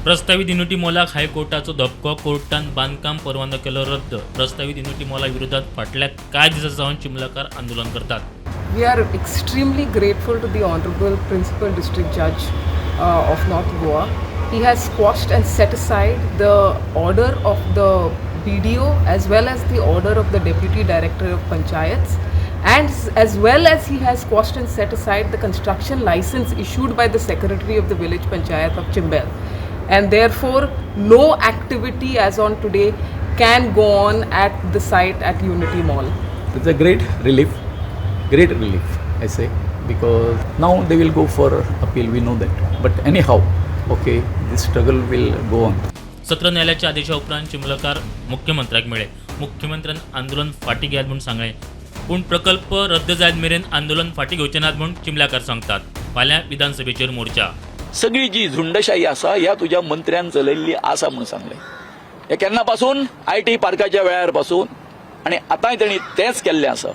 प्रस्तावित युनिटी मॉलाक हायकोर्टाचो धपको. कोर्टान बांदकाम परवानो केलो रद्द. प्रस्तावित युनिटी मॉला विरोधात फाटल्या कांय दिसां सावन चिमलकार आंदोलन करतात. We are extremely grateful to the Honorable Principal District Judge of North Goa. He has quashed and set aside the order of the BDO as well as the order of the Deputy Director of Panchayats, and as well as he has quashed and set aside the construction license issued by the Secretary of the Village Panchayat of Chimbel. And therefore, no activity as on today can go on at the site at Unity Mall. It's a great relief, I say, because now they will go for appeal, we know that. But anyhow, okay, this struggle will go on. सत्र न्यायालयाच्या आदेशा उपरांत चिमलकार मुख्यमंत्र्याक मेळ्ळे. मुख्यमंत्र्यान आंदोलन फाटीं घेयात म्हूण सांगलें, पूण प्रकल्प रद्द जायत मेरेन आंदोलन फाटीं घेवचे नात म्हूण चिमलाकार सांगतात. फाल्यां विधानसभेचेर मोर्चा. सगळी जी झुंडशाही आसा, ह्या तुज्या मंत्र्यान चलयल्ली आसा म्हणून सांगलें. हे केन्ना पासून, IT पार्काच्या वेळार पासून, आनी आतांय तेणी तेंच केल्लें आसा,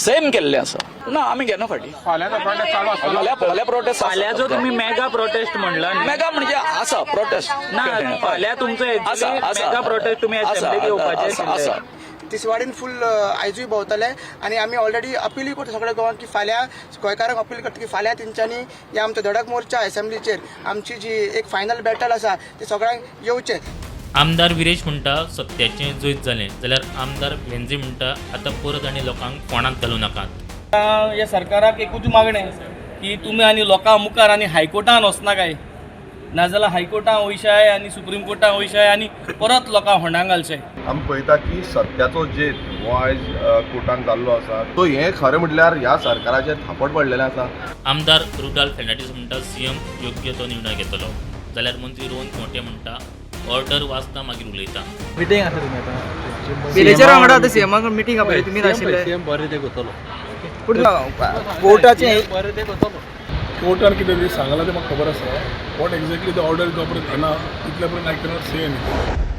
सेम केल्लें आसा. ना, आमी घेना फाटी. फाल्यां, फाल्यां प्रोटेस्ट. फाल्यां जो तुम्ही मेगा प्रोटेस्ट म्हणला न्ही, मेगा म्हणजे आसा प्रोटेस्ट. ना, फाल्यां तुमचो आसा, आसा. मेगा प्रोटेस्ट तुम्ही आसा, असेंब्लीक येवपाचे आसा, आसा. आशिल्ले. तिसवाडीन फूल आयजूय भोंवतले आनी आमी ऑलरेडी अपिलूय करता सगळ्या गोवान की फाल्यां गोंयकारांक अपील करता की फाल्यां तेंच्यांनी या आमचो धडक मोर्चा असेंब्लीचेर आमची जी एक फायनल बॅटल आसा ती सगळ्यांक येवचें. आमदार विरेश म्हणटा सत्याचें जैत जालें, जाल्यार आमदार वेन्झी म्हणटा आतां परत आनी लोकांक फोंडांत घालूं नाकात. ह्या सरकाराक एकूच मागणें की तुमी आनी लोकां मुखार आनी हायकोर्टान वचनाकाय, नाजाल्यार हायकोर्टान वयशाय आनी सुप्रीम कोर्टान वयशाय आनी परत लोकांक फोंडांक घालशे. आमी पळयता की सत्याचो जैत हो आयज कोर्टान जाल्लो आसा. सो हें खरें म्हटल्यार ह्या सरकाराचेर थापट पडलेलें आसा. आमदार रुडाल फेर्नांडीस म्हणटा सीएम योग्य तो निर्णय घेतलो, जाल्यार मंत्री रोहन खंवटे म्हणटा ऑर्डर वाचता, मागीर उलयता. मिटींग आसा तुमी आतां? विलेजरा वांगडा आतां सीएमा मिटींग आपयली, तुमी नाशिल्ले. सीएम बरें ते करतलो. पूण कोर्टाचें बरें ते करतलो. कोर्टान कितें तें सांगलां तें म्हाका खबर आसा. What exactly the order जो पर्यंत येना तितले पर्यंत I cannot say anything.